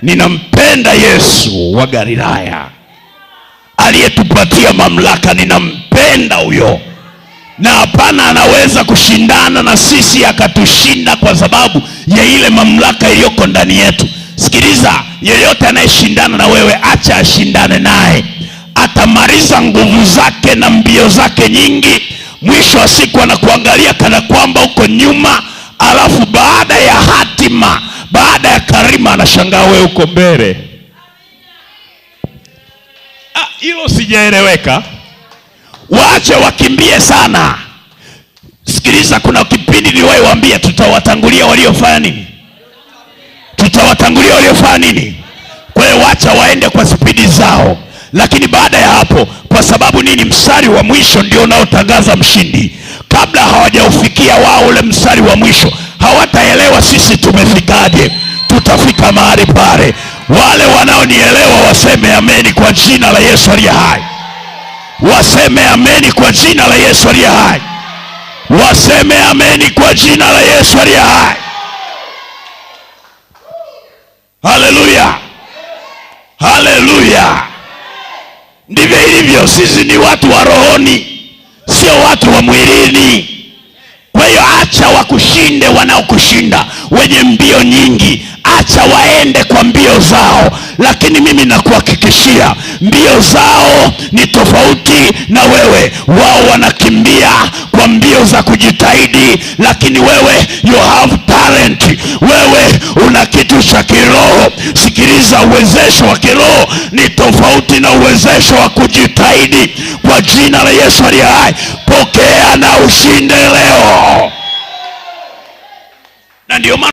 Ninampenda Yesu wa Galilaya aliyetupatia mamlaka, ninampenda huyo, na hapana anaweza kushindana na sisi akatushinda kwa sababu ya ile mamlaka iliyoko ndani yetu. Sikiliza, yeyote anayeshindana na wewe, acha ashindane naye, atamaliza nguvu zake na mbio zake nyingi. Mwisho wa siku anakuangalia kana kwamba uko nyuma, alafu baada ya hatima, baada ya karima, anashangaa wewe uko mbele. Ah, hilo sijaeleweka. Waache wakimbie sana. Sikiliza, kuna kipindi niliwahi waambia tutawatangulia waliofanya nini? Tutawatangulia waliofanya nini? Kwa hiyo wacha waende kwa spidi zao, lakini baada ya hapo, kwa sababu nini? Mstari wa mwisho ndio unaotangaza mshindi. Kabla hawajaufikia wao ule mstari wa mwisho, hawataelewa sisi tumefikaje. Tutafika mahali pale. Wale wanaonielewa waseme ameni kwa jina la Yesu aliye hai. Waseme ameni kwa jina la Yesu aliye hai. Waseme ameni kwa jina la Yesu aliye hai. Haleluya, haleluya! Ndivyo ilivyo. Sisi ni watu wa rohoni, sio watu wa mwilini. Kwa hiyo acha wakushinde wanaokushinda, wenye mbio nyingi, acha waende kwa mbio zao, lakini mimi nakuhakikishia mbio zao ni tofauti na wewe. Wao wanakimbia kwa mbio za kujitahidi, lakini wewe you have talent, wewe una kitu cha kiroho. Sikiliza, uwezesho wa kiroho ni tofauti na uwezesho wa kujitahidi. Kwa jina la Yesu aliye hai, pokea na ushinde leo, na ndio maana